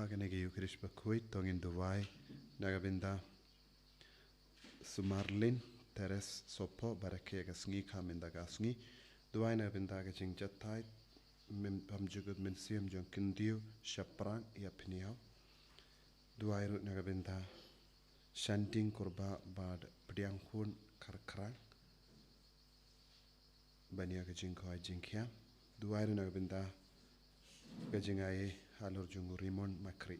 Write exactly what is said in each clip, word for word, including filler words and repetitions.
Kane ka Eucharist bakhuid to ngin duwai na ka bynta Sumarlin Teres Sopo, ba rakhe ka sngi kha mynta ka sngi. Duwai na ka bynta ka jingjahthait, mem-, bymjukut mynsiem jong Kyndiew Shaphrang ïa Pniaw. Duwai ruh na ka bynta Shanting Kurbah bad Pdiangkhun Kharkhrang ban ïa ka jingkoit jingkhiah. Duwai ruh na ka bynta ka jingai halor jong u Raymond Makri.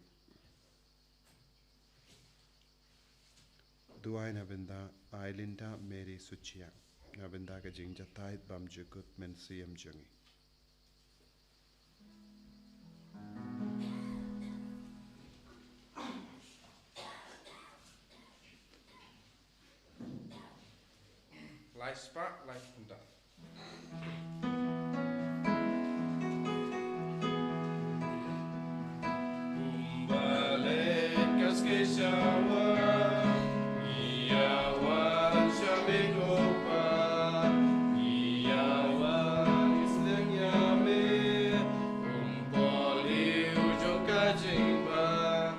Duwai na bynta Ailinda Mary Suchiang na bynta ka jingjahthait bymjukut mynsiem jong ngi. Lai spah, lai khyndai. Kumba leit ka skei sha wah, ïa wan sha me ko Pa, ïa wan isynei ïa me, kum u briew jong ka jingbam.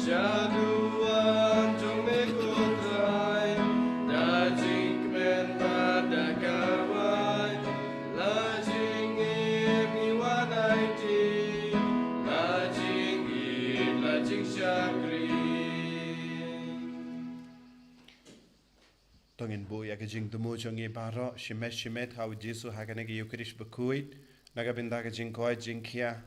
Shaduh wan jong me ko Trai, da jingkmen bad da kawei, la jingim ngi wan aiti, la jingïeit, la jingshakri. To ngin buh ïa ka jingthmu jong ngi baroh shimet shimet ha u Jisu ha kane ka Eucharist bakhuid, na ka bynta ka jingkoit jingkhiah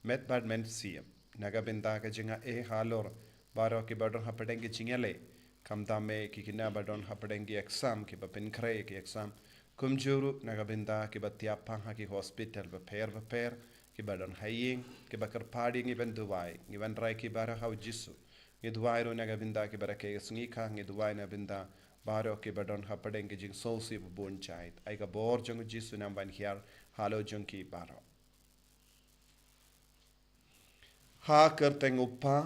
met bad mynsiem, na ka bynta ka jingai halor baroh kiba don hapdeng ka jingïaleh, khamtam eh ki khynnah ba don hapdeng ki exam, kiba pynkhreh ki exam, kumjuh ruh na ka bynta kiba thiah pang ha ki hospital bapher bapher, kiba don ha ïing, kiba kyrpad ïa ngi ban duwai, ngi wanrah ïa ki baroh ha u Jisu. Ngi duwai ruh na ka bynta kiba rakhe ka sngi kha, ngi duwai na ka bynta baroh kiba don hapdeng ka jingsngewsih babun jait. Ai ka bor jong u Jisu nang ban hiar halor jong ki baroh. Ha ka kyrteng u Kpa,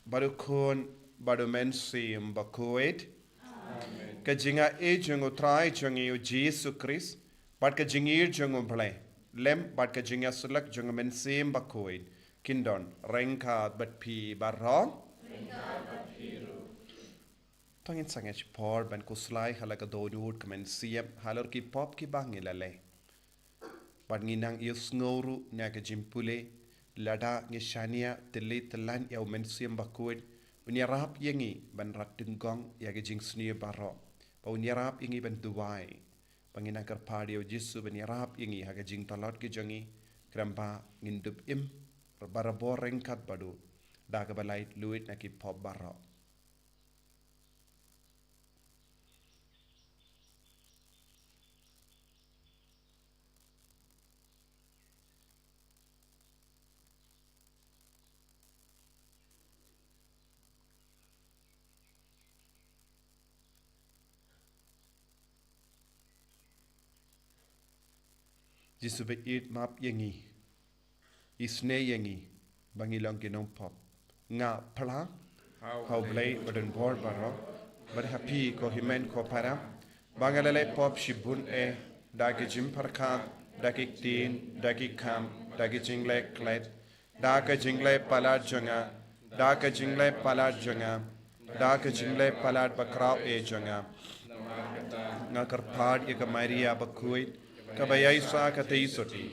bad u Khun, bad u Mynsiem Bakhuid. Amen. Ka jingai jong u Trai jong ngi u Jisu Khrist, bad ka jingïeit jong u Blei, lem bad ka jingïasyllok jong u Mynsiem Bakhuid, kin don ryngkat bad phi baroh. To ngin sangeh shipor ban khuslai ha la ka dohnud ka mynsiem halor ki pop kiba ngi la leh. Bad ngi nang ïohsngew ruh na ka jingpule, lada ngi shaniah tylli tyllan ïa u Mynsiem Bakhuid, un ïarap ïa ngi ban rat tyngkong ïa ka jingsniew baroh, ba un ïarap ïa ngi ban duwai, ba ngin nang kyrpad ïa u Jisu ban ïarap ïa ngi ha ka jingtlot ka jong ngi, khnang ba ngin dup im barabor ryngkat bad u da kaba laitluid na ki pop baroh. Jisu baieit, map ïa ngi, isynei ïa ngi ba ngi long ki nongpop. Nga phla ha u Blei badonbor baroh, bad ha phi ko hynmen ko para, ba nga la leh pop shibun eh, da ki jingpyrkhat, da ki ktien, da ki kam, da ki jingleh klet, da ka jingleh palat jong nga, da ka jingleh palat jong nga, da ka jingleh palat bakhraw eh jong nga. Nga kyrpad ïa ka Maria bakhuid, kaba ïaisah ka tei sotti,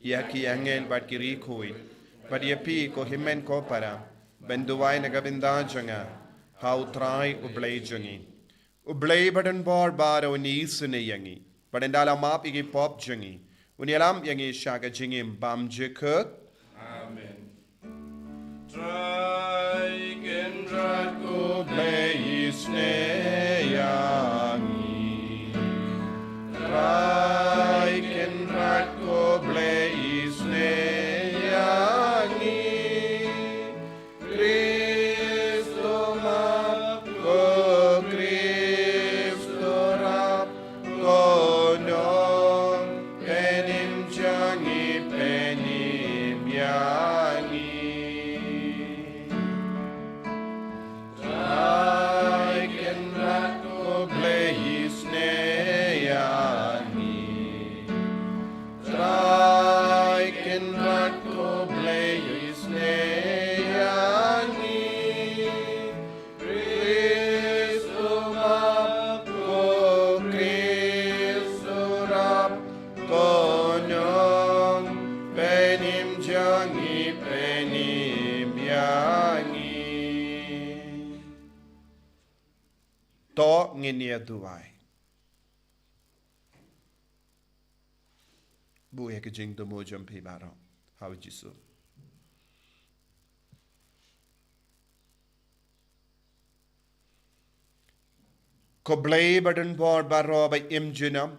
ïa ki angel bad ki riewkhuid, bad ïa phi ko hynmen ko para, ban duwai na ka bynta jong nga ha u Trai u Blei jong ngi. U Blei badonbor baroh un isynei ïa ngi, bad un da la map ïa ki pop jong ngi, un ïalam ïa ngi sha ka jingim bymjukut. Amen. Trai Kynrad ko Blei isynei ïa ngi. Trai Kynrad ko Blei isynei ïa ngi. Kristo map, ko Kristo rap, ko nong pynim jong ngi, pynim ïa ngi. Trai Kynrad To ngin ïa duwai. Buh ïa ka jingthmu jong phi baroh ha u Jisu. Ko Blei ba don bor baroh ba im junom,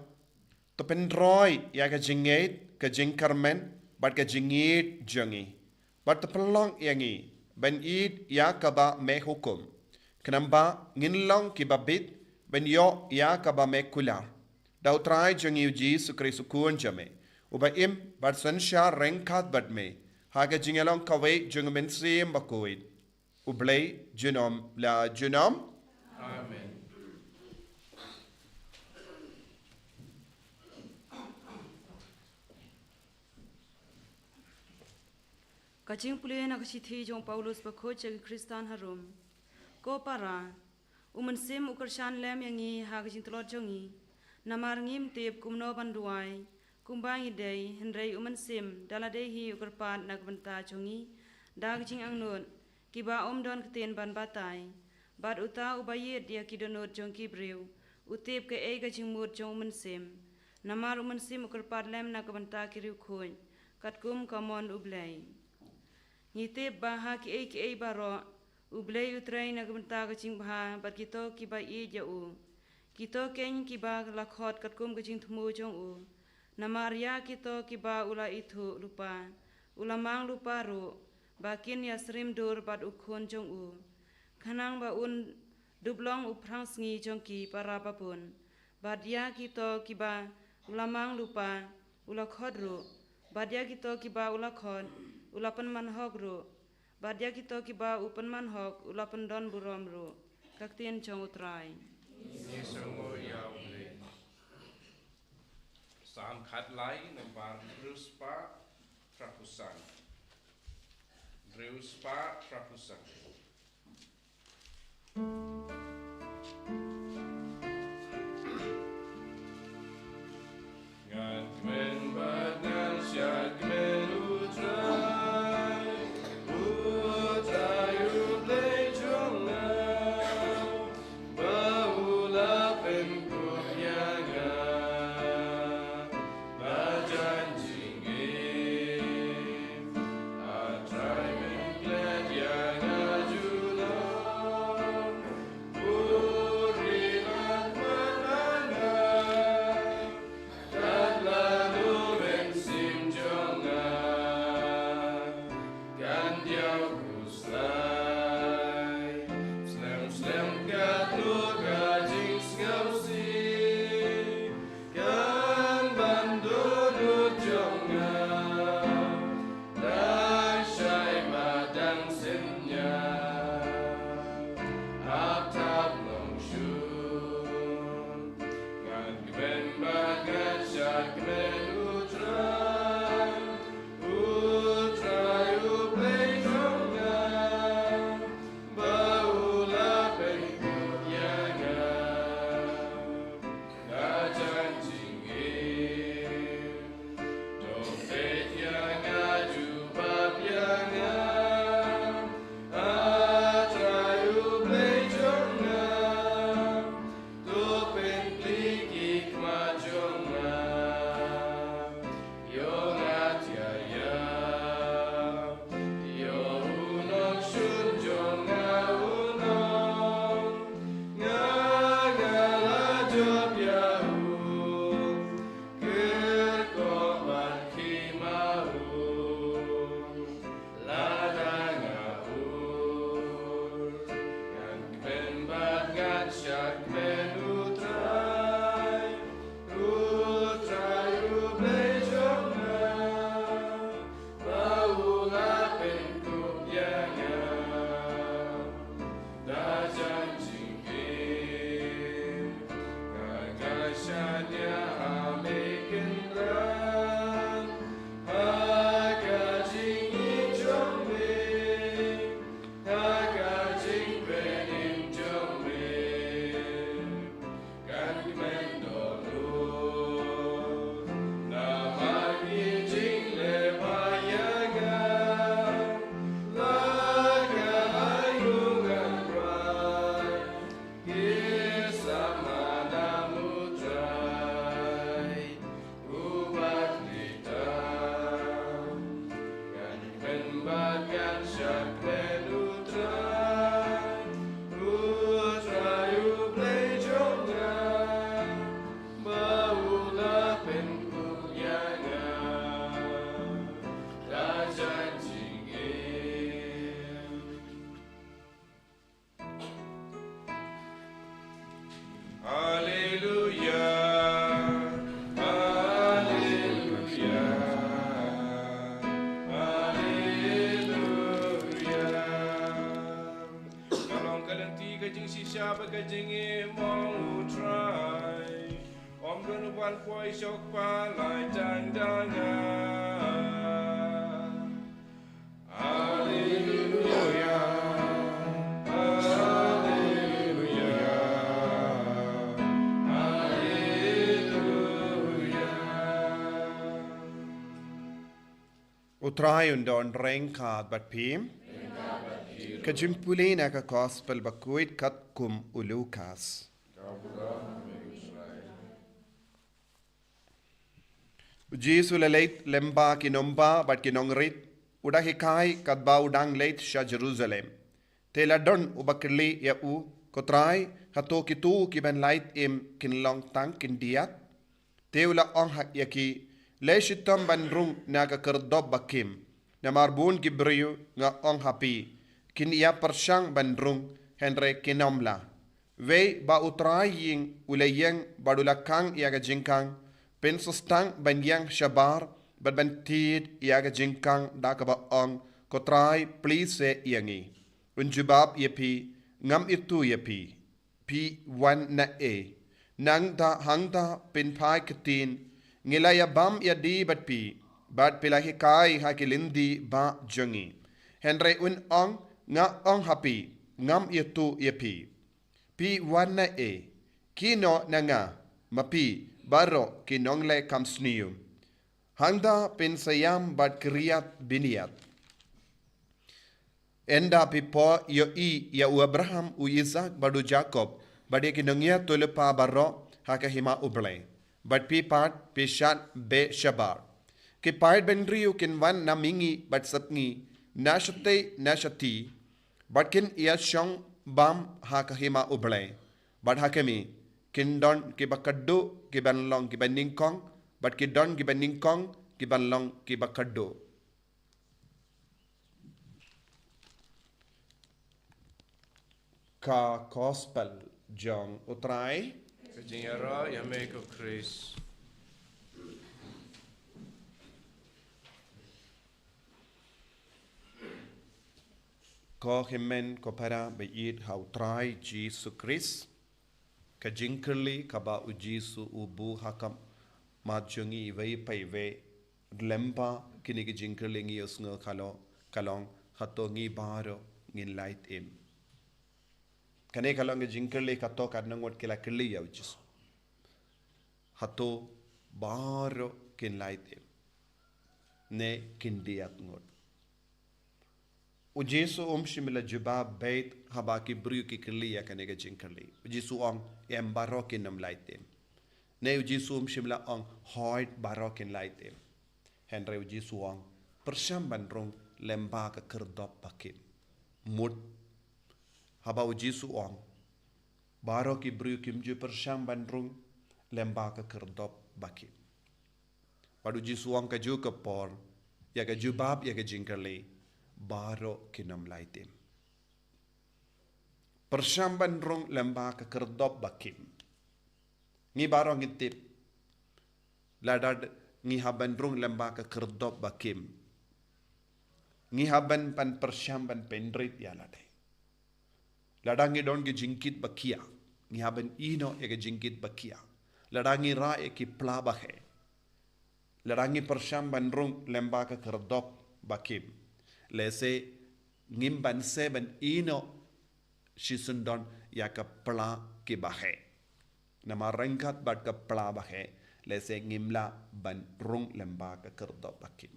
to pynroi ïa ka jingngeit, ka jingkyrmen bad ka jingïeit jong ngi, bad to pynlong ïa ngi ban ïeit ïa kaba me hukum, khnang ba ngin long kiba bit ban ïoh ïa kaba me kular. Da U Trai jong ngi U Jisu Khrist U Khun jong me, uba im bad synshar ryngkat bad me ha ka jingïalong kawei jong U Mynsiem Bakhuid, U Blei junom la junom. Amen. Ka jingpule na ka shithi jong u Paulus bakhuid sha ki Khristan ha Rom. Ko para, U Mynsiem u kyrshan lem ïa ngi ha ka jingtlot jong ngi. Namar ngim tip kumno ban duwai kumba ngi dei, hynrei U Mynsiem da lade hi u kyrpad na ka bynta jong ngi da ka jingangnud kiba ym don ktien ban batai. Bad uta uba ïeit ïa ki dohnud jong ki briew u tip kaei ka jingmut jong U Mynsiem. Namar U Mynsiem u kyrpad lem na ka bynta ki riewkhuid katkum ka mon U Blei. Ngi tip ba ha kiei kiei baroh U Blei u trei na ka bynta ka jingbha bad kito kiba ïeit ïa u, kito keiñ kiba la khot katkum ka jingthmu jong u. Namar ïa kito kiba u la ithuh lypa u la mang lypa ruh, ba kin ïasyriem dur bad U Khun jong u, khnang ba un dup long u phrang sngi jong ki para babun. Bad ïa kito kiba u la mang lypa u la khot ruh, bad ïa kito kiba u la khot u la pynman hok ruh, bad ïa kito kiba u pynman hok u la pyndon burom ruh. Ka ktien jong U Trai. Ngi sngewnguh ïa U Blei. Salm khatlai, nambar hynriew spah phra phew san. Hynriew spah phra phew san. Ngan kmen bad ngan shad kmen U Trai, U Trai U Blei jong nga, ba u la pynkup ïa nga. Ba jan jingim, A Trai men klet ïa nga junom. Jingim ong U Trai, ym don uban poi shok palai tang da nga. Haleluya, haleluya, haleluya. U Trai un don ryngkat bad phi. Ka jingpule na ka Gospel bakhuid katkum u Lukas. U Jisu u la leit lyngba ki nongbah bad ki nongrit, u da hikai katba u dang leit sha Jerusalem. Te la don uba kylli ïa u, Ko Trai, hato kito kiban lait im kin long tang khyndiat? Te u la ong ha ïa ki, Leh shitom ban rung na ka khyrdop bakim. Namar bun ki briew, nga ong ha phi, kin ïa pyrshang ban rung, hynrei kin ym lah. Wei ba U Trai ïing u la ïeng bad u la khang ïa ka jingkhang, phin sa sdang ban ïeng shabar bad ban thied ïa ka jingkhang da kaba ong, Ko Trai, plie se ïa ngi. Un jubab ïa phi, Ngam ithuh ïa phi. Phi wan na ei? Nangta hangta phin phai ktien, Ngi la ïa bam ïa die bad phi, bad phi la hikai ha ki lynti bah jong ngi. Hynrei un ong, Nga ong ha phi, ngam ithuh ïa phi. Phi wan na ei? Khie noh na nga, ma phi baroh ki nongleh kam sniew. Hangta phin sa ïam bad khriat bniat. Ynda phi poi ïohi ïa u Abraham, u Isaak bad u Jakob, bad ïa ki nongïathuhlypa baroh ha ka hima U Blei, bad phi pat phi shad beh shabar. Ki paid bynriew kin wan na mihngi bad sepngi, na shatei na shathie, bad kin ïa shong bam ha ka hima U Blei. Bad ha khmih, kin don kiba khatduh kiban long kiba nyngkong, bad kin don kiba nyngkong kiban long kiba khatduh. Ka Gospel jong U Trai. Ka jingïaroh ïa me ko Khrist. Ko hynmen ko para ba ïeit ha U Trai Jisu Khrist. Ka jingkylli kaba U Jisu u buh ha khmat jong ngi iwei pa iwei. Lyngba kine ki jingkylli ngi ïohsngew ka long, ka long, hato ngi baroh ngin lait im? Kane ka long ka jingkylli kato katno ngut ki la kylli ïa U Jisu. Hato baroh kin lait im, ne khyndiat ngut? U Jisu um shym la jubab beit haba ki briew ki kylli ïa kane ka jingkylli. U Jisu ong, em, baroh kin ym lait im. Ne U Jisu um shym la ong, hooid, baroh kin lait im. Hynrei U Jisu ong, pyrshang ban rung lyngba ka khyrdop bakim. Mut, haba U Jisu ong, baroh ki briew kim ju pyrshang ban rung lyngba ka khyrdop bakim. Bad U Jisu ong kajuh ka por, ïa ka jubab ïa ka jingkylli, baroh kin ym lait im. Pyrshang ban rung lyngba ka khyrdop bakim. Ngi baroh ngi tip, lada ngi hap ban rung lyngba ka khyrdop bakim, ngi hap ban, ban pyrshang ban pynrit ïa lade. Lada ngi don ki jingkit ba khia, ngi hap ban ïehnoh ïa ki jingkit ba khia. Lada ngi rah ïa ki pla ba heh, lada ngi pyrshang ban rung lyngba ka khyrdop bakim, lehse ngim banse ban ïehnoh shisyndon ïa ka pla ki ba heh. Namar ryngkat bad ka pla ba heh, lehse ngim lah ban rung lyngba ka khyrdop bakim.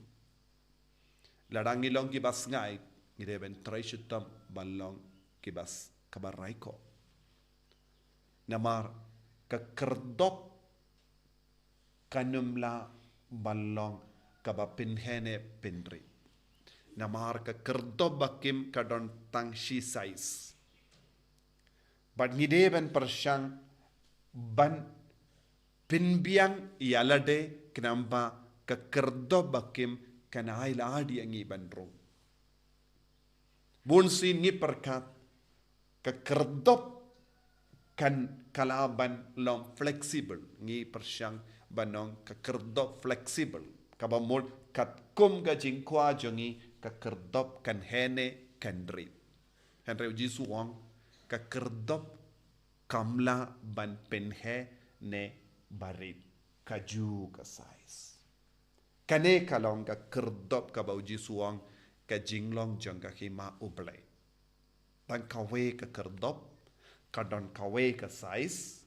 Lada ngi long kiba sngaid, ngi dei ban trei shitom ban long kiba s-, kaba raikhoh. Namar ka khyrdop kan ym lah ban long kaba pynheh ne pynrit. Namar ka khyrdop bakim ka don tang shi size. Bad ngi dei ban pyrshang ban pynbiang ïa lade, khnang ba ka khyrdop bakim kan ai lad ïa ngi ban rung. Bun sien ngi pyrkhat ka khyrdop kan kylla ban long flexible. Ngi pyrshang ban ong ka khyrdop flexible, kaba mut katkum ka jingkwah jong ngi ka khyrdop kan heh ne kan rit. Hynrei U Jisu u ong ka khyrdop kam lah ban pynheh ne barit. Kajuh ka size. Kane ka long ka kyrdop kaba u Jisu u ong ka jinglong jong ka Hima U Blei. Tang kawei ka kyrdop, ka don kawei ka size,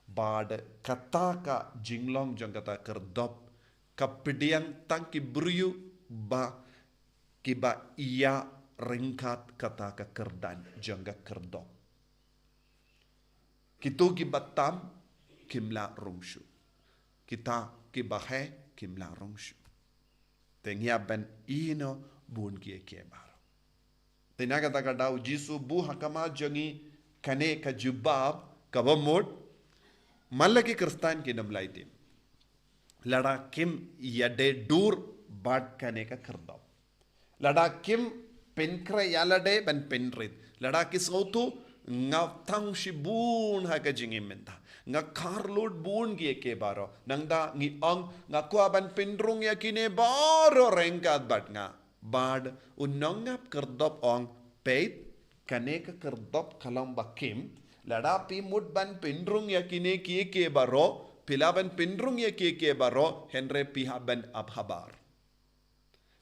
bad kata ka jinglong jong kata ka kyrdop, ka pdiang tang ki briew ba kiba ïa ryngkat kata ka kyrdan jong ka kyrdop. Kito kiba tam kim lah rung shuh. Kita kiba heh kim lah rung shuh. Te ngi hap ban ïehnoh bun kiei kiei baroh. Te na kata ka daw u Jisu u buh ha khmat jong ngi kane ka jubab kaba mut man la ki Khristan kin ym lait im lada kim ïadei dur bad kane ka kyrdop. Lada kim pynkhreh ïa lade ban pynrit. Lada ki sngewthuh nga tang shibun ha ka jingim mynta. Nga kharlut bun kiei kiei baroh. Nangta ngi ong nga kwah ban pynrung ïa kine baroh ryngkat bad nga. Bad u nongap kyrdop u ong peit kane ka kyrdop ka long ba kim. Lada phi mut ban pynrung ïa kine kiei kiei baroh. Phi lah ban pynrung ïa kiei kiei baroh. Hynrei phi hap ban ap habar.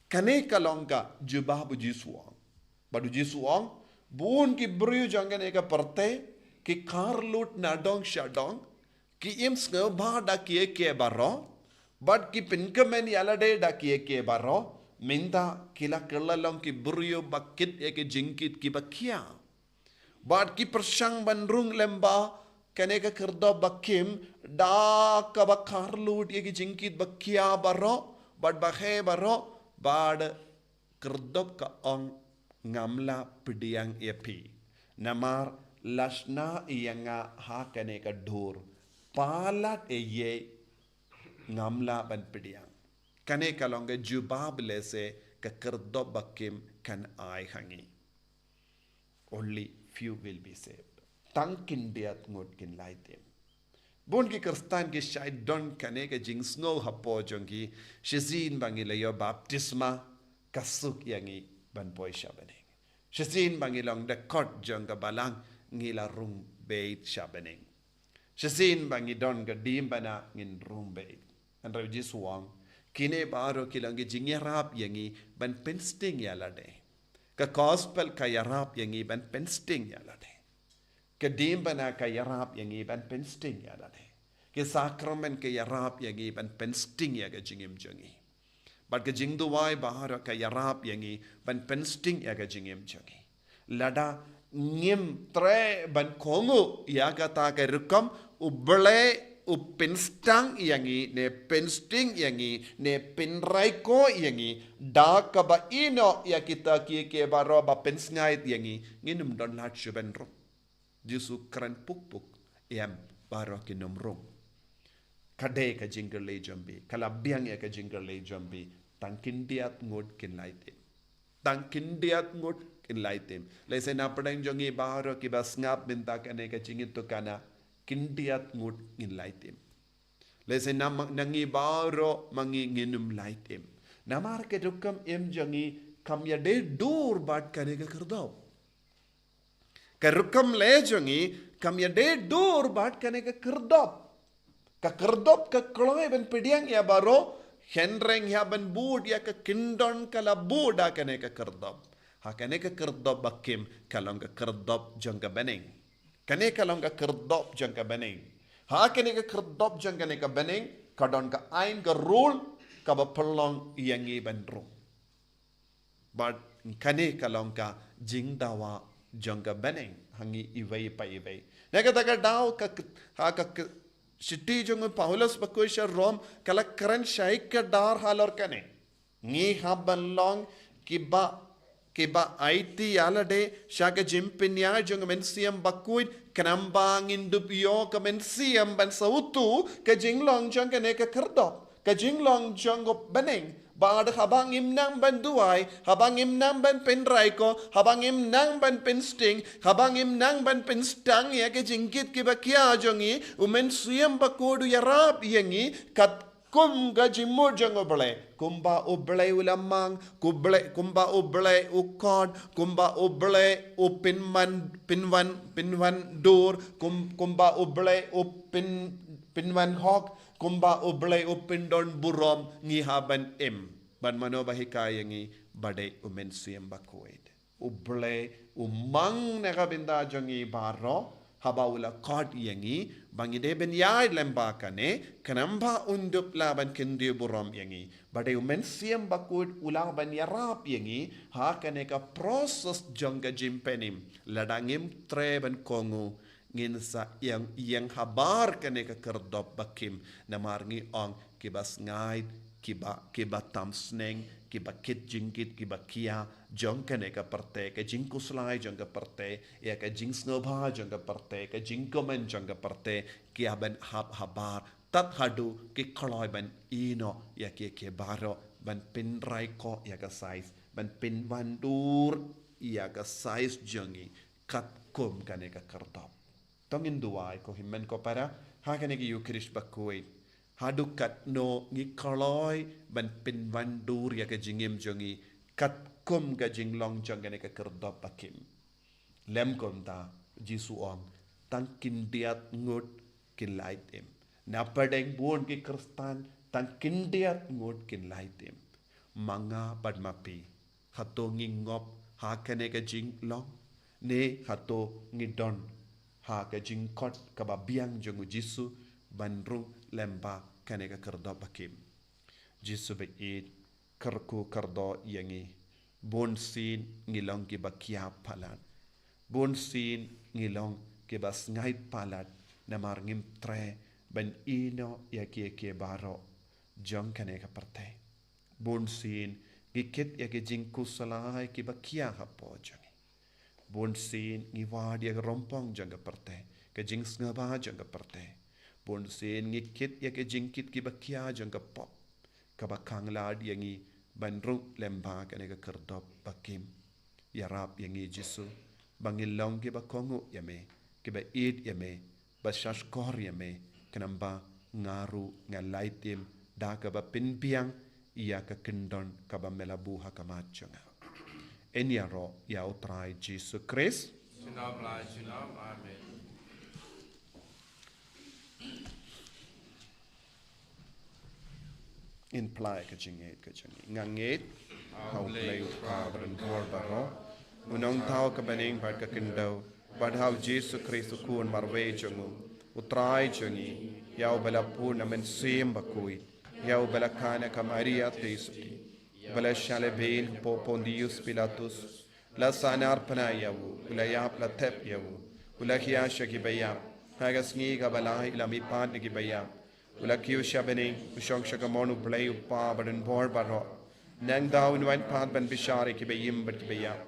Kane ka long ka jubab u Jisu u ong. Bad u Jisu u ong, bun ki briew jong kane ka pyrthei, ki kharlut nadong shadong, ki im sngewbha da kiei kiei baroh, bad ki pynkmen ïa lade da kiei kiei baroh, mynta ki la kylla long ki briew ba kit ïa ki jingkit kiba khia. Bad ki pyrshang ban rung lem bad kane ka kyrdop ba kim, da kaba kharlut ïa ki jingkit ba khia baroh, bad ba heh baroh, bad kyrdop ka ong ngam lah pdiang ïa phi. Namar la shna ïa nga ha kane ka dur. Palat ïa ngam lah ban pdiang. Kane ka long ka jubab lehse ka kyrdop ba kim kan ai ha ngi. Only few will be saved. Tang khyndiat ngut kin lait im. Bun ki Khristan ki shait don kane ka jingsngew hapoh jong ki, shisien ba ngi la ïoh baptisma, ka suk ïa ngi ban poi sha bneng. Shisien ba ngi long dkhot jong ka balang, ngi la rung beit sha bneng. Shisien ba ngi don ka diengphna ngin rung beit. Hynrei u Jisu u ong, kine baroh ki long ki jingïarap ïa ngi ban pynsting ïa lade. Ka gospel ka ïarap ïa ngi ban pynsting ïa lade. Ka diengphna ka ïarap ïa ngi ban pynsting ïa lade. Ki sakramen ka ïarap ïa ngi ban pynsting ïa ka jingim jong ngi. Bad ka jingduwai baroh ka ïarap ïa ngi ban pynsting ïa ka jingim jong ngi. Lada ngim treh ban kohnguh ïa kata ka rukom, U Blei u pynsdang ïa ngi, ne pynsting ïa ngi, ne pynroi ko ïa ngi, da kaba ïehnoh ïa kita kiei kiei baroh ba pynsngaid ïa ngi, ngin ym don lad shuh ban rung. Jisu kren puk puk, em, baroh kin ym rung. Ka dei ka jingkylli jong phi, ka la biang ïa ka jingkylli jong phi, tang khyndiat ngut kin lait im. Tang khyndiat ngut kin lait im. Lehse na pdeng jong ngi baroh kiba sngap mynta kane ka jingïathuhkhana, khyndiat ngut ngin lait im. Lehse na ma-, na ngi baroh ma ngi ngin ym lait im. Namar ka rukom im jong ngi kam ïadei dur bad kane ka kyrdop. Ka rukom leh jong ngi kam ïadei dur bad kane ka kyrdop. Ka kyrdop ka kloi ban pdiang ïa baroh, hynrei ngi hap ban bud ïa ka kyndon ka la bud da kane ka kyrdop. Ha kane ka kyrdop ba kim ka long ka kyrdop jong ka bneng. Kane ka long ka kyrdop jong ka bneng. Ha kane ka kyrdop jong kane ka bneng ka don ka aiñ ka rule kaba pynlong ïa ngi ban rung. Bad kane ka long ka jingdawa jong ka bneng ha ngi iwei pa iwei. Na kata ka daw ka, ha ka, ka shithi jong u Paulus bakhuid sha Rom ka la kren shai kdar halor kane. Ngi hap ban long kiba, kiba aiti ïa lade sha ka jingpynïaid jong u Mynsiem Bakhuid, khnang ba ngin dup ïoh ka mynsiem ban sngewthuh ka jinglong jong kane ka kyrdop. Ka jinglong jong ka bneng, bad haba ngim nang ban duwai, haba ngim nang ban pynroi ko, haba ngim nang ban pynsting, haba ngim nang ban pynsdang ïa ka jingkit kiba khia jong ngi, u Mynsiem Bakhuid u ïarap ïa ngi, kat kum ka jingmut jong U Blei, kumba U Blei u la mang, ku Blei, kumba U Blei u khot, kumba U Blei u pynwan, pynwan, pynwandur, kum, kumba U Blei u pyn, pynwanhok, kumba U Blei u pyndon burom, ngi hap ban im. Bad mano ba hikai ïa ngi? Ba dei U Mynsiem Bakhuid. U Blei u mang na ka bynta jong ngi baroh, haba u la khot ïa ngi ba ngi dei ban ïaid lem bad kane, khnang ba un dup lah ban kyntiew burom ïa ngi. Ba dei U Mynsiem Bakhuid u lah ban ïarap ïa ngi ha kane ka process jong ka jingpynim. Lada ngim treh ban kohnguh, ngin sa ïeng, ïeng habar kane ka khyrdop ba khim, namar ngi ong kiba sngaid, kiba, kiba tam sneng, kiba kit jingkit, kiba khia jong kane ka pyrthei, ka jingkhuslai jong ka pyrthei, ïa ka jingsngewbha jong ka pyrthei, ka jingkmen jong ka pyrthei, ki hap ban hap habar tad haduh ki kloi ban ïehnoh ïa ki, ki baroh, ban pynroi ko ïa ka size, ban pynwandur ïa ka size jong ngi katkum kane ka khyrdop. To ngin duwai ko hynmen ko para ha kane ka Ïukharist Bakhuid. Haduh katno ngi kloi ban pynwandur ïa ka jingim jong ngi katkum ka jinglong jong kane ka khyrdop ba khim. Lem kumta, Jisu ong, tang khyndiat ngut kin lait im. Na pdeng bun ki Khristan, tang khyndiat ngut kin lait im. Ma nga bad ma phi, hato ngi ngop ha kane ka jinglong, ne hato ngi don ha ka jingkhot kaba biang jong U Jisu ban rung lem bad kane ka khyrdop ba khim? Jisu ba ïeit, kyrkhu kyrdoh ïa ngi. Bun sien ngi long kiba khia palat. Bun sien ngi long kiba sngaid palat namar ngim treh ban ïehnoh ïa ki, ïa ki baroh jong kane ka pyrthei. Bun sien ngi kit ïa ki jingkhuslai kiba khia hapoh jong ngi. Bun sien ngi wad ïa ka rympong jong ka pyrthei, ka jingsngewbha jong ka pyrthei. Bun sien ngi kit ïa ka jingkit kiba khia jong ka pop, kaba khang lad ïa ngi ban rung lem bad kane ka khyrdop ba khim. Ïarap ïa ngi Jisu, ba ngin long kiba kohnguh ïa me, kiba ïeit ïa me, ba shahshkor ïa me, khnang ba nga ruh ngan lait im da kaba pynbiang ïa ka kyndon kaba me la buh ha khmat jong nga. Yn ïaroh ïa U Trai Jisu Khrist. Junom la junom. Amen. Ngin phla ïa ka jingngeit ka jong ngi. Nga ngeit ha U Blei U Kpa badonbor baroh, U Nongthaw ka bneng bad ka khyndew, bad ha U Jisu Khrist U Khun marwei jong u, U Trai jong ngi, ïa uba la bun na Mynsiem Bakhuid, ïa uba la kha na ka Maria Theisotti, uba la shah lehbeiñ hapoh Pontius Pilatus, la sahnarphna ïa u, u la ïap, la thep ïa u, u la khia sha kiba ïap, ha ka sngi kaba lai u la mihpat na kiba ïap, u la kiew sha bneng, u shong sha kamon U Blei U Kpa badonbor baroh. Nangta un wan pat ban bishar ïa kiba im bad kiba ïap.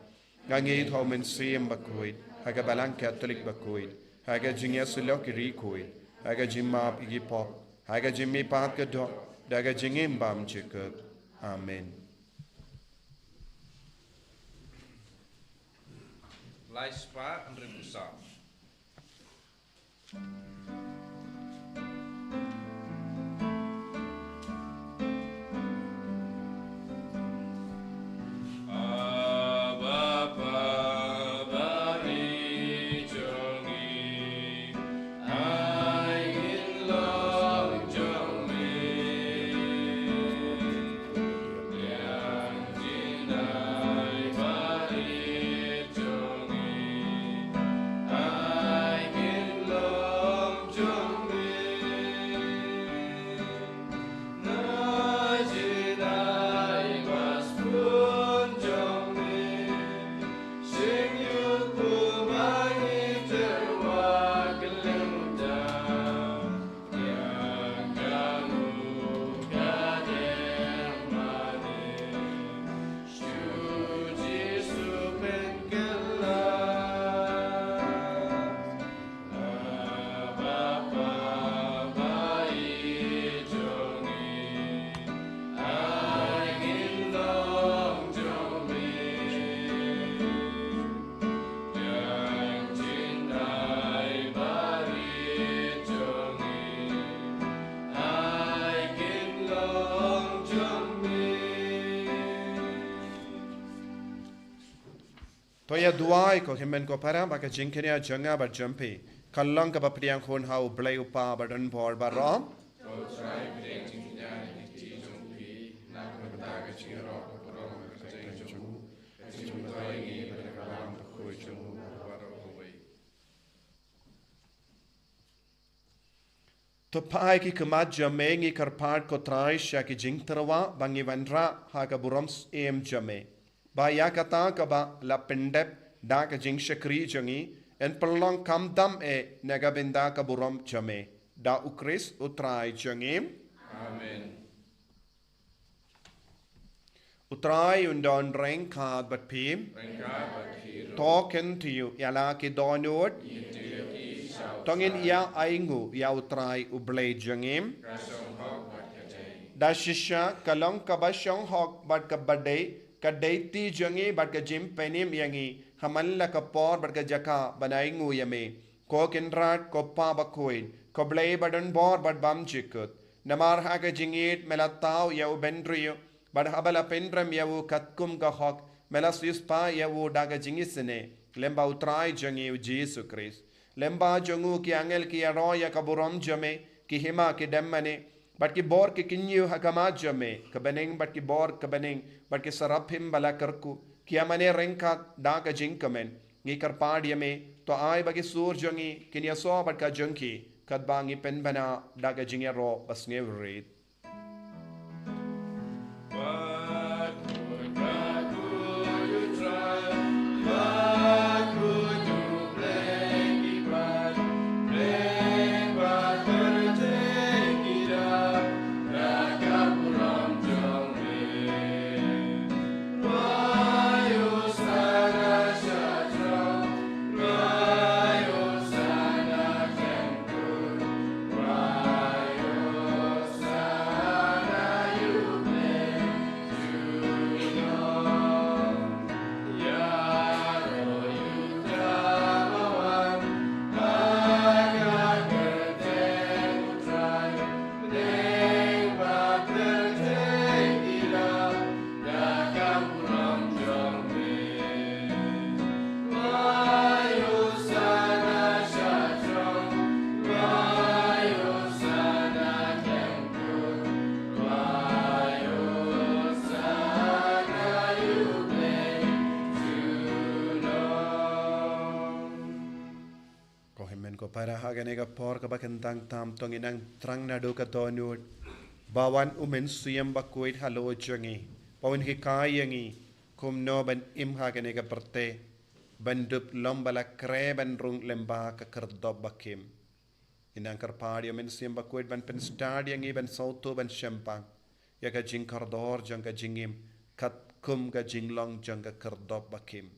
Nga ngeit ha U Mynsiem Bakhuid, ha ka Balang Katholik bakhuid, ha ka jingïasyllok ïa ki riewkhuid, ha ka jingmap ïa ki pop, ha ka jingmihpat ka doh, da ka jingim bymjukut. Amen. Lai spah hynriewphew saw. Ïa duwai, ko hynmen ko para, ba ka jingkñia jong nga bad jong phi ka long kaba pdiang hun ha U Blei U Kpa badonbor baroh. To phai ki khmat jong me, ngi kyrpad ko Trai sha ki jingtyrwa ba ngi wanrah ha ka burom syiem jong me. Ba ïa kata kaba la pyndep da ka jingshakri jong ngi, yn pynlong kham dam eh na ka bynta ka burom jong me. Da U Khrist U Trai jong ngi. Amen. U Trai un don ryngkat bad phi. Ryngkat bad phi ruh. To kyntiew ïa la ki dohnud. Ngin kyntiew ïa ki sha u Trai. To ngin ïa ainguh ïa U Trai U Blei jong ngi. Ka shong hok bad ka dei. Da shisha ka long kaba shong hok bad kaba dei, ka dei ti jong ngi bad ka jingpynim ïa ngi ha man la ka por bad ka jaka ban ainguh ïa me. Ko Kynrad, ko Pa bakhuid, ko Blei badonbor bad bymjukut. Namar ha ka jingïeit me la thaw ïa u bynriew, bad haba la pynrem ïa u katkum ka hok, me la siewspah ïa u da ka jingisynei lyngba U Trai jong ngi U Jisu Khrist. Lyngba jong u ki angel ki ïaroh ïa ka burom jong me, ki hima ki dem mane, bad ki bor ki kyñiew ha khmat jong me. Ka bneng bad ki bor ka bneng bad ki saraphim ba la kyrkhu ki ïa mane ryngkat da ka jingkmen. Ngi kyrpad ïa me, to ai ba ki sur jong ngi kin ïasoh bad ka jong ki, katba ngi pynbna da ka jingïaroh basngewrit. Ko hynmen ko para, ha kane ka por kaba kyntang tam to ngin nang thrang naduh ka dohnud, ba wan U Mynsiem Bakhuid halor jong ngi, ba un hikai ïa ngi kumno ban im ha kane ka pyrthei, ban dup lum ba la khreh ban rung lyngba ka khyrdop bakhim. Ngin nang kyrpad ïa U Mynsiem Bakhuid ban pynstad ïa ngi ban sawtu ban shemphang ïa ka jingkordor jong ka jingim katkum ka jinglong jong ka khyrdop bakhim.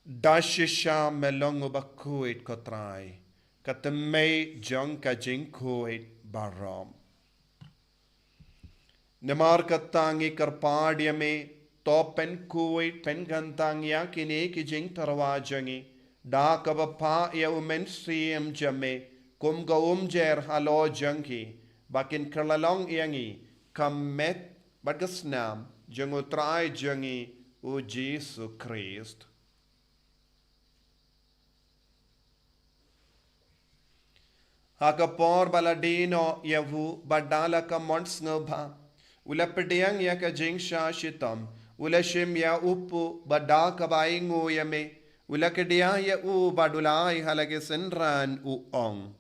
Da shisha me long u bakhuid ko Trai, ka tymmen jong ka jingkhuid baroh. Namar kata ngi kyrpad ïa me, to pynkhuid pynkyntang ïa kine ki jingtyrwa jong ngi da kaba phah ïa U Mynsiem jong me kum ka umjer halor jong ki, ba kin kylla long ïa ngi ka met bad ka snam jong U Trai jong ngi U Jisu Khrist. Ha ka por ba la die noh ïa u, bad da la ka mon sngewbha, u la pdiang ïa ka jingshah shitom, u la shim ïa u puk, bad da kaba ainguh ïa me, u la kdiah ïa u bad u la ai ha la ki synran, u ong: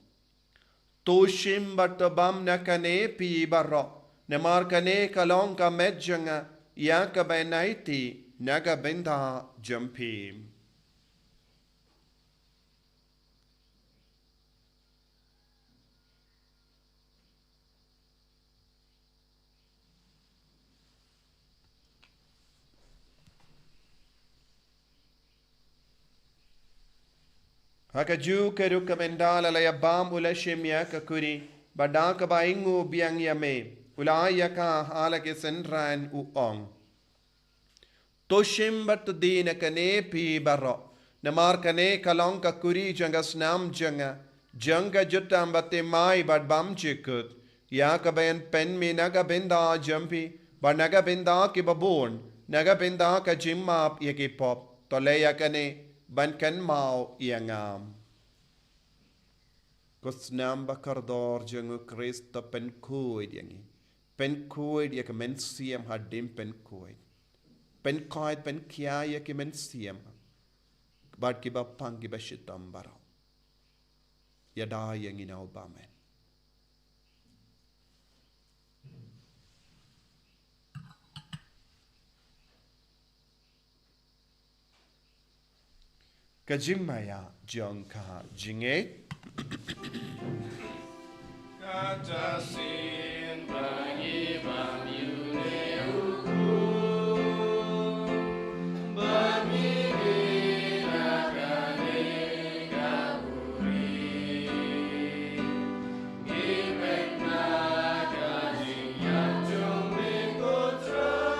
To shim bad to bam na kane phi baroh, namar kane ka long ka met jong nga, ïa kaba yn aiti na ka bynta jong phi. Ha kajuh ka rukom ynda la ïa bam u la shim ïa ka kuri, bad da kaba ainguh biang ïa me, u la ai ïa ka ha la ki synran, u ong: To shim bad to die na kane phi baroh, namar kane ka long ka kuri jong ka snam jong nga, jong ka jutang bathymmai bad bymjukut, ïa kaba yn pynmih na ka bynta jong phi bad na ka bynta kiba bun Na ka bynta ka jingmap ïa ki pop, to leh ïa kane ban kynmaw ïa nga. Ko snam ba kordor jong u Khrist, to pynkhuid ïa ngi. Pynkhuid ïa ki mynsiem hadien pynkhuid. Pynkhuid pynkhia ïa ki mynsiem bad kiba pang kiba shitom baroh. Ïada ïa ngi na u bymman. Ka jingmaïa jong ka jingngeit. Kata sien ba ngi bam ïa une u khun, ba ngi bit na kane ka buri. Ngi peit na ka jingïap jong me ko Trai.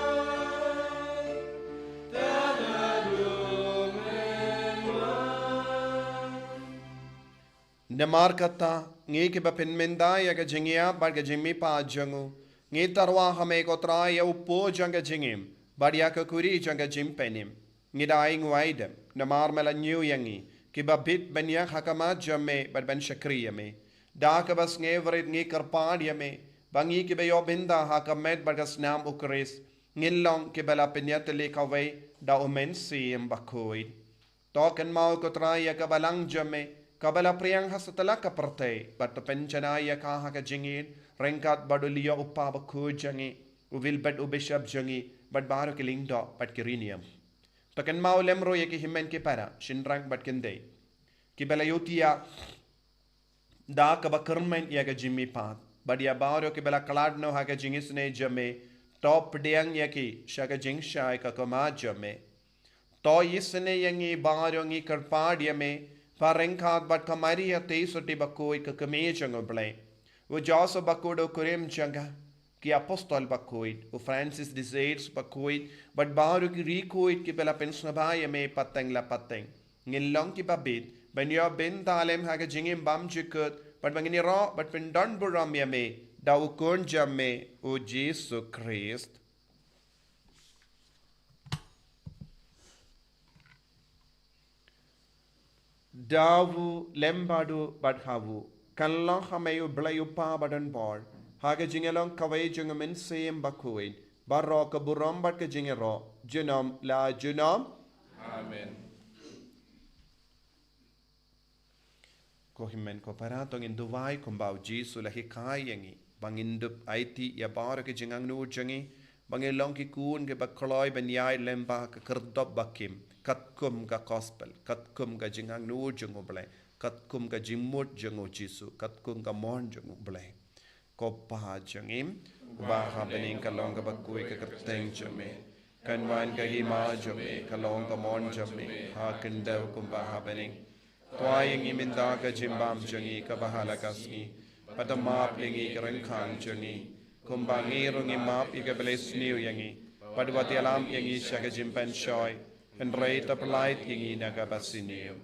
Namar kata, ngi kiba pynmynta ïa ka jingïap bad ka jingmihpat jong u, ngi tyrwa ha me ko Trai ïa u pud jong ka jingim bad ïa ka kuri jong ka jingpynim. Ngi da ainguh aidem namar me la ñiew ïa ngi kiba bit ban ïeng ha khmat jong me bad ban shakri ïa me. Da kaba sngewrit ngi kyrpad ïa me ba ngi kiba ïoh bynta ha ka met bad ka snam u Khrist ngin long kiba la pynïatylli kawei da u Mynsiem Bakhuid. To kynmaw ko Trai ïa ka balang jong me kaba la pdiang ha satlak ka pyrthei bad to pynjanai ïa ka ha ka jingïeit ryngkat bad u Leo u Kpa Bakhuid jong ngi, u Wilbert u Bishop jong ngi bad baroh ki lyngdoh bad ki riewniam. To kynmaw lem ruh ïa ki hynmen ki para, shynrang bad khyndai kiba la ïohthiah da kaba kyrmen ïa ka jingmihpat bad ïa baroh kiba la khlad noh ha ka jingisynei jong me, to pdiang ïa ki sha ka jingshai ka khmat jong me. To isynei ïa ngi baroh, ngi kyrpad ïa me, ba ryngkat bad ka Maria Theisotti Bakhuid ka kmie jong u Blei, u Joseph Bakhuid u kurim jong ka, ki Apostol Bakhuid, u Francis de Sales Bakhuid bad baroh ki riewkhuid kiba la pynsngewbha ïa me pateng la pateng, ngin long kiba bit ban ïoh bynta lem ha ka jingim bymjukut bad ba ngin ïaroh bad pyndonburom ïa me da u Khun jong me u Jisu Khrist. Da u lem bad u bad ha u, kan long ha me u Blei u Kpa badonbor, ha ka jingïalong kawei jong u Mynsiem Bakhuid, baroh ka burom bad ka jingïaroh junom la junom. Amen. Ko hynmen ko para, to ngin duwai kumba u Jisu u la hikai ïa ngi, ba ngin dup aiti ïa baroh ki jingangnud jong ngi, ba ngin long ki khun kiba kloi ban ïaid lem bad ka khyrdop ba kim, katkum ka gospel, katkum ka jingangnud jong u Blei, katkum ka jingmut jong u Jisu, katkum ka mon jong u Blei. Ko Kpa jong ngi uba ha bneng, ka long kaba khuid ka kyrteng jong me. Kan wan ka hima jong me, ka long ka mon jong me ha khyndew kumba ha bneng. To ai ïa ngi mynta ka jingbam jong ngi kaba ha la ka sngi, bad to map ïa ngi ki ryngkang jong ngi, kumba ngi ruh ngi map ïa kiba la isniew ïa ngi, bad wat ïalam ïa ngi sha ka jingpynshoi, hynrei to pyllait ïa ngi na kaba sniew.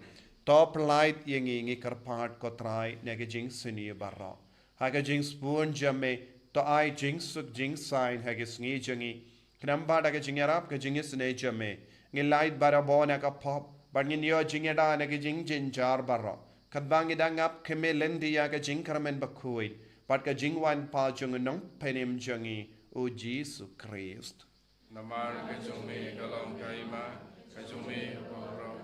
To pyllait ïa ngi, ngi kyrpad ko Trai, na ka jingsniew baroh. Ha ka jingsbun jong me, to ai jingsuk jingsaiñ ha ka sngi jong ngi. Khnang ba da ka jingïarap ka jingisynei jong me, ngin lait barabor na ka pop, bad ngin ïoh jingïada na ka jingjynjar baroh, katba ngi dang ap khmih lynti ïa ka jingkyrmen bakhuid bad ka jingwan pat jong u Nongpynim jong ngi, u Jisu Khrist. Namar ka jong me ka long ka hima, ka jong me ka burom,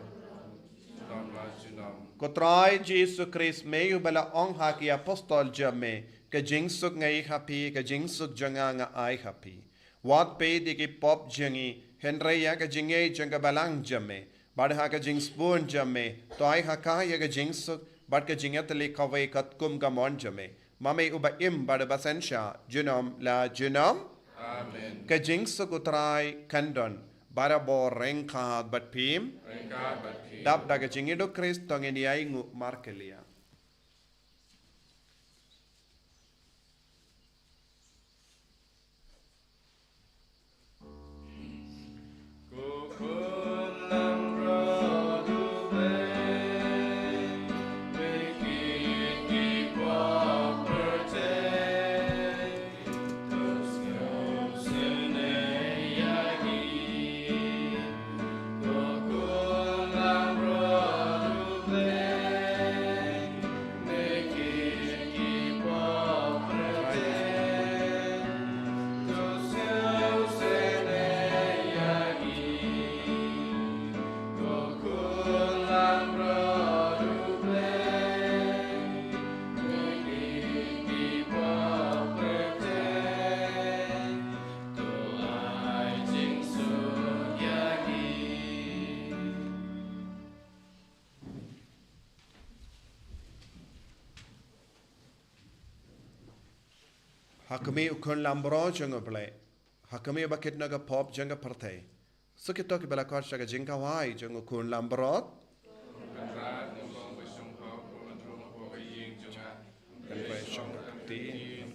junom la junom. Ko Trai Jisu Khrist, me uba la ong ha ki apostol jong me, ka jingsuk nga ai ha phi, ka jingsuk jong nga nga ai ha phi. Wat peit ïa ki pop jong ngi, hynrei ïa ka jingngeit jong ka balang jong me. Bad ha ka jingsbun jong me, to ai ha ka ïa ka jingsuk bad ka jingïatylli kawei katkum ka mon jong me, ma me uba im bad uba synshar junom la junom. Amen. Ka jingsuk u Trai kan don barabor ryngkat bad phi. Ryngkat bad phi. Dap da ka jingïaid u Khrist to ngin ïainguh markylliang. Ha khmih u Khun Langbrot jong U Blei. Ha khmih ba kit noh ka pop jong ka pyrthei. Sa kito kiba la khot sha ka jingkawei jong u Khun Langbrot. Kan poi shong ha ka kti,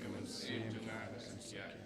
ka mynsiem jong nga kan suk ïa ki.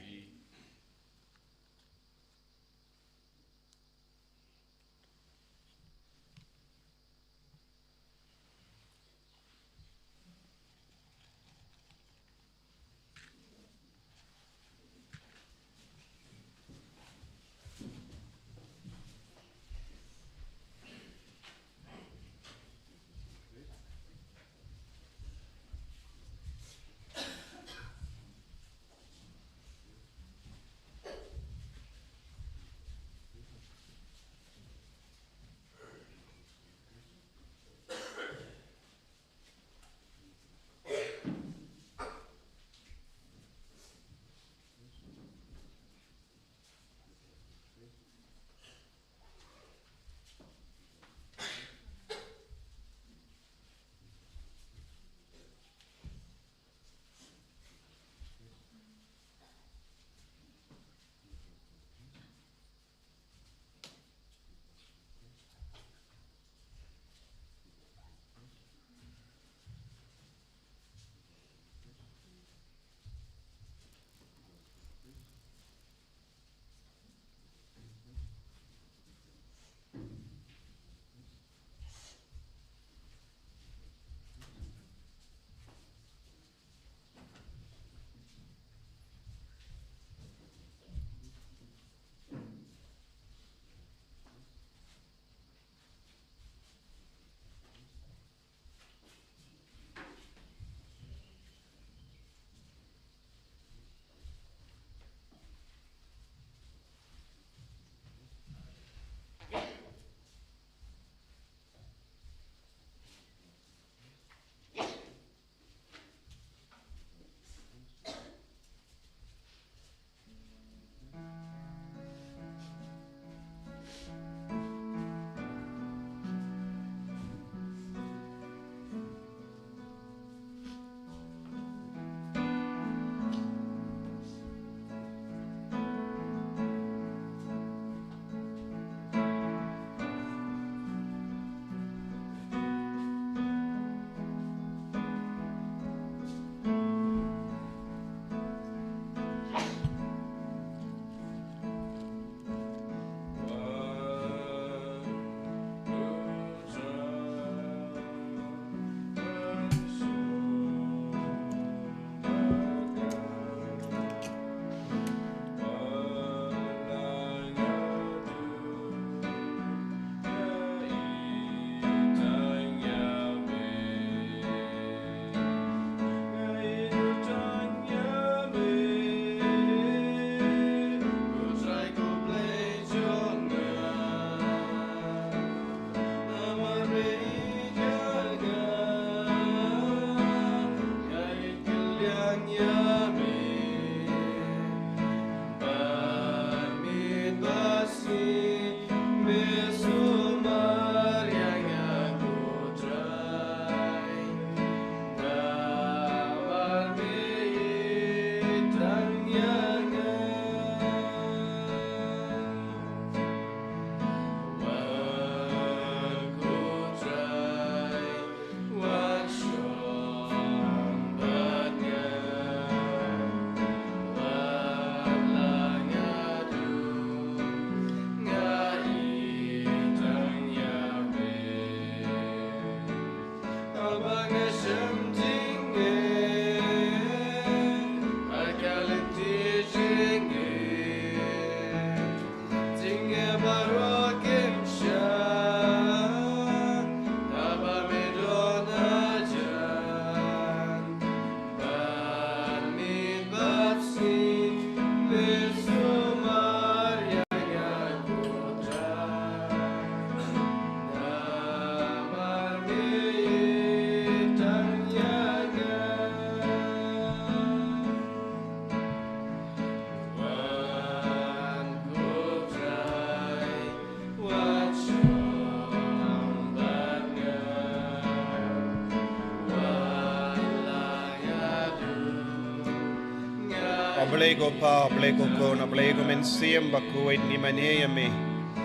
Blei ko Pa, Blei ko Khun, Blei ko Mynsiem Bakhuid, ngi mane ïa me,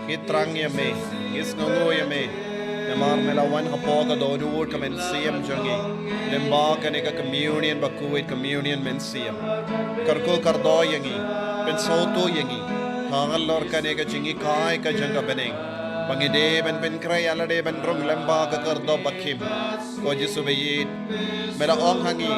ngi thrang ïa me, ngi sngewnguh ïa me. Namar me la wan hapoh ka dohnud ka mynsiem jong ngi, lyngba kane ka communion bakhuid, communion mynsiem. Kyrkhu kyrdoh ïa ngi, pynsngewthuh ïa ngi halor kane ka jinghikai ka jong ka bneng, ba ngi dei ban pynkhreh ïa lade ban rung lyngba ka kyrdoh bakhim. Ko Jisu ba ïeit, me la ong ha ngi,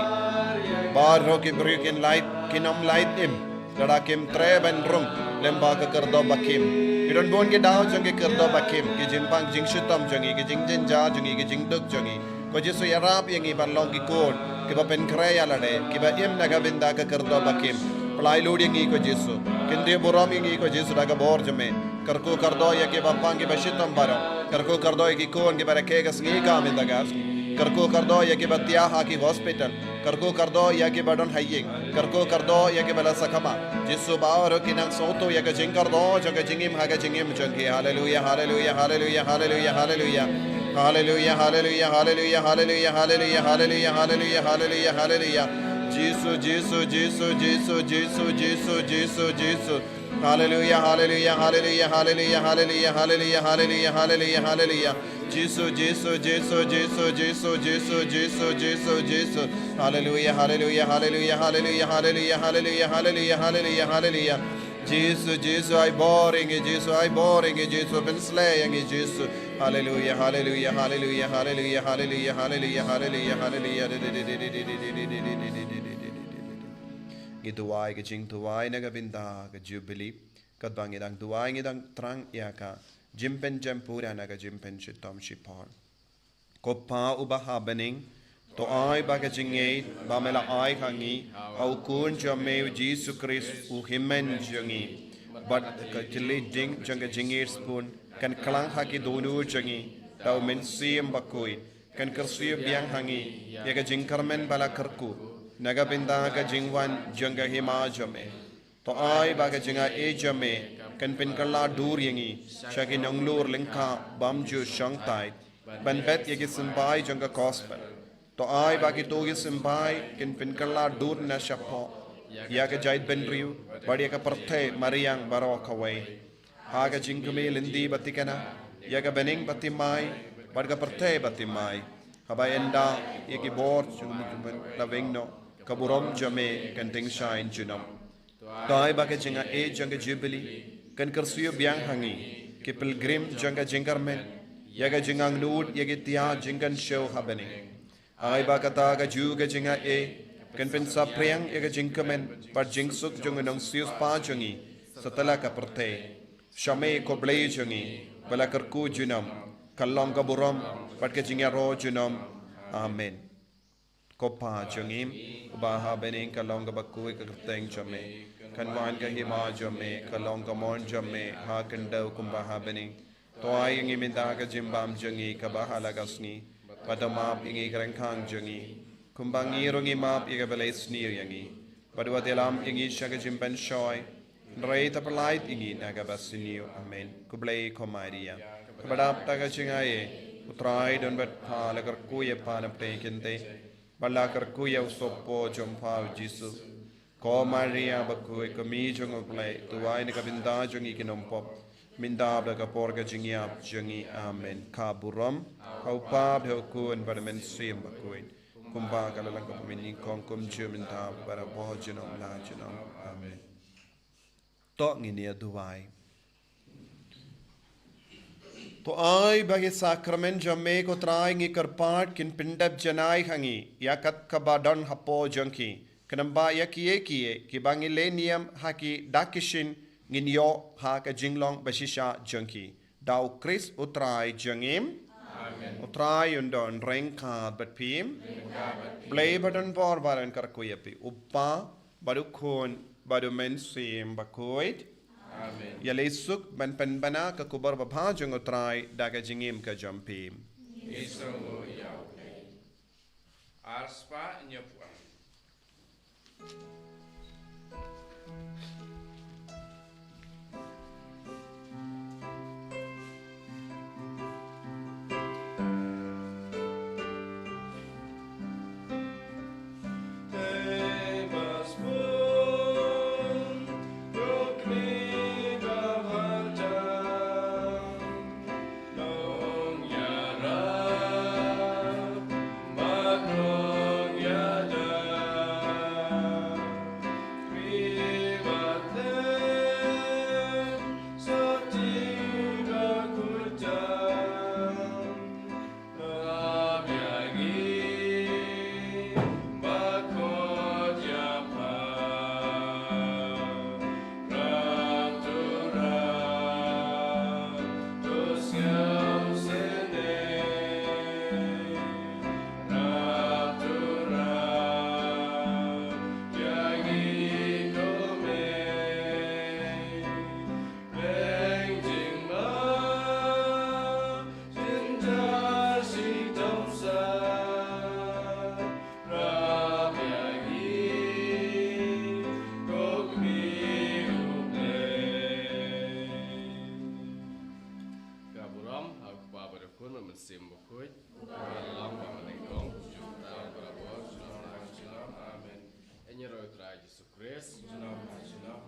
baroh ki briew kin lait, kin ym lait im lada kim treh ban rung lyngba ka kyrdoh bakhim. Ki don bun ki daw jong ki kyrdoh bakhim, ki jingpang jingshitom jong ngi, ki jingjynjar jong ngi, ki jingduk jong ngi. Ko Jisu, ïarap ïa ngi ban long ki khun kiba pynkhreh ïa lade, kiba im na ka bynta ka kyrdoh bakhim. Pynlait lut ïa ngi ko Jisu, kyntiew burom ïa ngi ko Jisu da ka bor jong me. Kyrkhu kyrdoh ïa kiba pang kiba shitom baroh. Kyrkhu kyrdoh ïa ki khun kiba rakhe ka sngi ka mynta ka sngi. Kyrkhu kyrdoh ïa kiba thiah ha ki hospital. Kyrkhu kyrdoh ïa kiba don ha ïing. Kyrkhu kyrdoh ïa kiba la sakma. Jisu, baroh ki nang sngewthuh ïa ka jingkyrdoh jong ka jingim ha ka jingim jong ki. Haleluia, haleluia, haleluia, haleluia, haleluia. Haleluia, haleluia, haleluia, haleluia, haleluia, haleluia, haleluia, haleluia, haleluia. Jisu, Jisu, Jisu, Jisu, Jisu, Jisu, Jisu, Jisu. Haleluia, haleluia, haleluia, haleluia, haleluia, haleluia, haleluia, haleluia, haleluia. Jisu, Jisu, Jisu, Jisu, Jisu, Jisu, Jisu, Jisu, Jisu. Haleluia, haleluia, haleluia, haleluia, haleluia, haleluia, haleluia, haleluia, haleluia. Jisu, Jisu, ai bor ïa ngi, Jisu, ai bor ïa ngi, Jisu, pynsleh ïa ngi, Jisu. Haleluia, haleluia, haleluia, haleluia, haleluia, haleluia, haleluia, haleluia. Ngi duwai ka jingduwai na ka bynta ka Jubili, katba ngi dang duwai ngi dang thrang ïa ka jingpynjem pura na ka jingpynshitom shipor. Ko Pa uba ha bneng, to ai ba ka jingngeit ba me la ai ha ngi ha u Khun jong me u Jisu Khrist u hynmen jong ngi, bad ka jingïeit ding jong ka jingïeit sbun kan klang ha ki dohnud jong ngi da u Mynsiem Bakhuid, kan kyrsiew biang ha ngi ïa ka jingkyrmen ba la kyrkhu na ka bynta ka jingwan jong ka hima jong me. To ai ba ka jingaiei jong me kan pynkylla dur ïa ngi sha ki nonglur lyngkha bymjukshongthait ban bet ïa ki symbai jong ka gospel. To ai ba kito ki symbai kin pynkylla dur na shapoh ïa ka jaitbynriew bad ïa ka pyrthei mariang baroh kawei, ha ka jingkmie lynti ba thikna, ïa ka bneng ba thymmai bad ka pyrthei ba thymmai, haba ynda ïa ki bor jong me la weng noh, ka burom jong me kan tyngshaiñ junom. To ai ba ka jingaiei jong ka Jubili kan kyrsiew biang ha ngi ki pilgrim jong ka jingkyrmen ïa ka jingangnud ïa ki tiar jingkynshew ha bneng. Ai ba kata kajuh ka jingaiei kan pynsaphriang ïa ka jingkmen bad jingsuk jong u nongsiewspah jong ngi satlak ka pyrthei. Sha me ko Blei jong ngi ba la kyrkhu junom, ka long ka burom bad ka jingïaroh junom. Amen. Ko Pa jong ngi uba ha bneng, ka long kaba khuid ka kyrteng jong me, kan wan ka hima jong me, ka long ka mon jong me ha khyndew kumba ha bneng. To ai ïa ngi mynta ka jingbam jong ngi kaba ha la ka sngi, bad to map ïa ngi ka ryngkang jong ngi, kumba ngi ruh ngi map ïa kiba leh sniew ïa ngi. Bad wat ïalam ïa ngi sha ka jingpynshoi, hynrei to pyllait ïa ngi na kaba sniew. Amen. Khublei ko Maria, kaba dap da ka jingaiei, u Trai u don bad pha, la kyrkhu ïa pha na pdeng kynthei, bad la kyrkhu ïa u sohpop jong pha u Jisu. Ko Maria bakhuid, ko Kmie jong u Blei, duwai na ka bynta jong ngi ki nongpop, mynta bad ha ka por ka jingïap jong ngi. Amen. Ka burom ha u Pa bad ha u Khun bad ha u Mynsiem Bakhuid, kumba ka la long ka mynnyngkong, kumjuh mynta bad barabor, junom la junom. Amen. To ngin ïa duwai. To ai ba ki sakramen jong me ko Trai ngi kyrpad kin pyndep janai ha ngi ïa kat kaba don hapoh jong ki, khnang ba ïa kiei kiei kiba ngi leh niam ha ki da ki shin ngin ïoh ha ka jinglong ba shisha jong ki. Da u Khrist u Trai jong ngi. Amen. U Trai un don ryngkat bad phi. Ryngkat bad phi. Blei ba don bor ba don kyrkhu ïa phi, u Pa bad u Khun bad u Mynsiem Bakhuid. Amen. Ïaleh suk ban pynbna ka khubor babha jong u Trai da ka jingim ka jong phi. Ngi sngewnguh ïa u Blei. Ar spah hynñiew phew ar. Mynsiem Bakhuid, uba long ba nyngkong, juh kata barabor, junom la junom. Amen. Ïa ngi ruh, Trai Jisu Khrist. Junom la junom.